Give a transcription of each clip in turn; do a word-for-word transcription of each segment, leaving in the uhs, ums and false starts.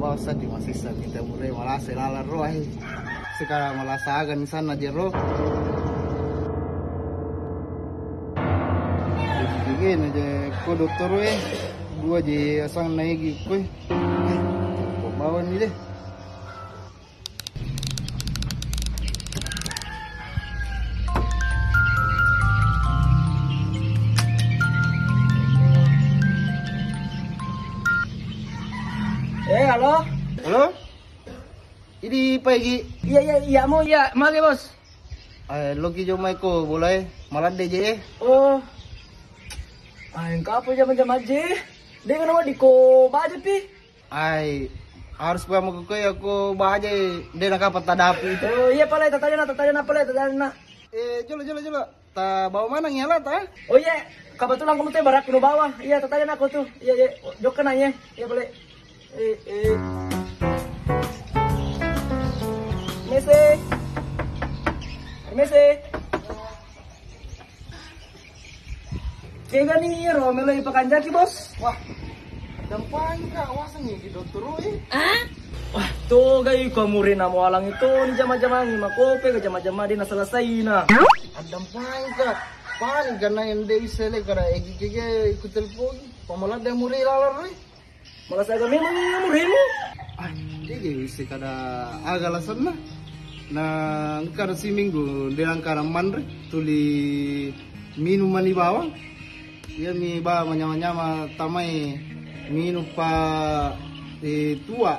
Bawang seddi masessa mita mure, malasa lalang ro ai. Sekarang malasa aga ni sanna jero. Gini je ko dokter e, dua je asang naigi kue. Kok bawang ni deh. Eh, halo? Halo? Idi paigi? Iya, iya, iya, mau iya, mage, Bos. Eh, loki jo mai ko bola e, maladde je e. Oh. Ah, engka apa jama-jama je? Dek, kenapa di ko baja pi? Ai, harus pa mako koe ko baja, de nakapa tadapi. Oh, iya pale, tatajana, tatajana pale, tatajana. Eh, jolo, jolo, jolo. Ta bawa maneng ya, Lat, ah? Oh, iya. Kebetulan kamu tuh barak no bawa. Iya, tatajana aku tuh. Iya, iya. Jokka na, iya. Iya pale. Eh, eh. Mese. Mese. Kegani ro melo ipakanjaki, Bos. Wah, dampangi ka, waseng iki dokter e. Ah? Wah, togai ko mure na mualang itu ni jama-jamangi makope ke jama-jama de na selesai na. Adampangi ka. Paling karena yang de isele kada egi kege ikut telpon. Pamaladde mure lalar e. Malah saya memang muremu. Ah, dia jadi isi kada aga alasanna. Nah, engka ada siminggu dia angkara manre tuli minum mani bawang. Iya mi ba manyama-nyama tamai minum pa eh, tua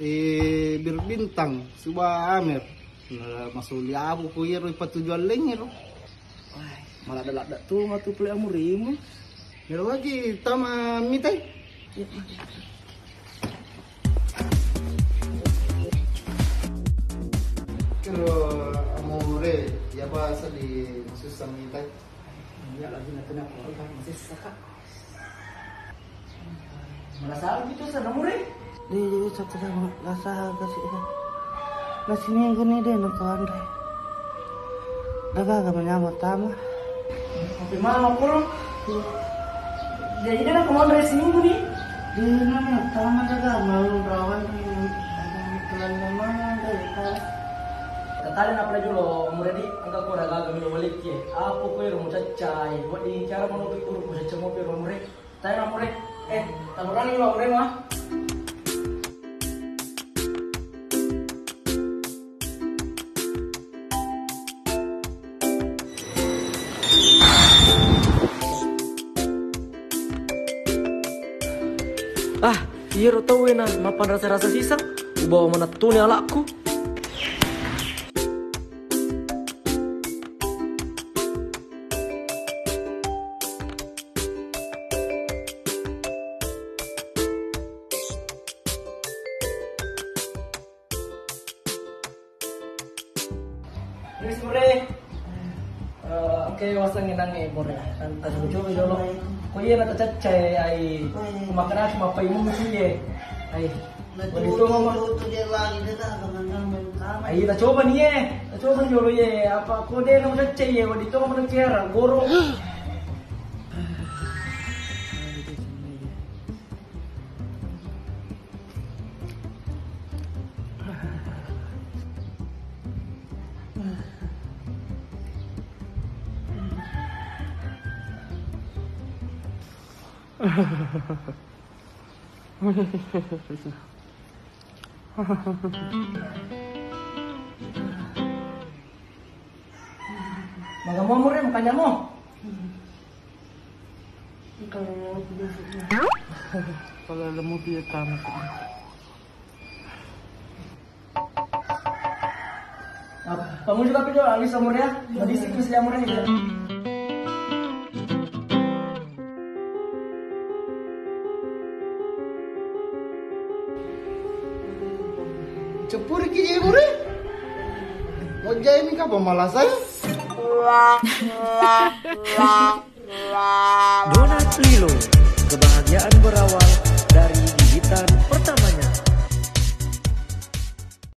eh, bir bintang suba amer. Nah, masuli aku ko iyaro patujuan lengero. Wah, maladda-ladda tu matu pole amurimu. Melo lagi tama mitai. Kero amure, ya bahasa di susah mitai. Iya lagi na tena keluarga masih sesak. Malasala gitu sana mure. Di, di, satu sama rasa kasih. Nasi minggu ni de nakawanre. Daga ga manyama tama. Tapi mama kurang. Jadi de nakawanre seminggu ni. Di mana tama daga mau rawan. Ada telan mana de. Tatale na pale jolo mure di, engka ko daga ga melo balik ye. Apa ko ero mucaccai? Buat di cara mano pi uru mucacca mo pi ro mure. Tanya mure. Eh, taburangi lo mure ma. Ah, iyaro tauwe na mapanrasa-rasa sisa, ubawa manettuni alakku. Wis, Mure. Eh, oke, waseng ngenang e, Mure. Kan tadi coba jolo. Ko iya na tacacca e, ai. Makanaki mappai musu ye. Ai. Wadi to mama. Ai, ta coba ni ye. Ta coba ni jolo ye. Apa ko de na tacacca ye, wadi to mama kera goro. Maga mo, Mure, makanya mo. Kalau lemu dia tamat. Panguju tapi jolo, Alisa Mure ya. Madisi ku sia Mure ya. Cepuriki je Mure. Mojai mi kapang malasai. Donat Lilo, kebahagiaan berawal dari gigitan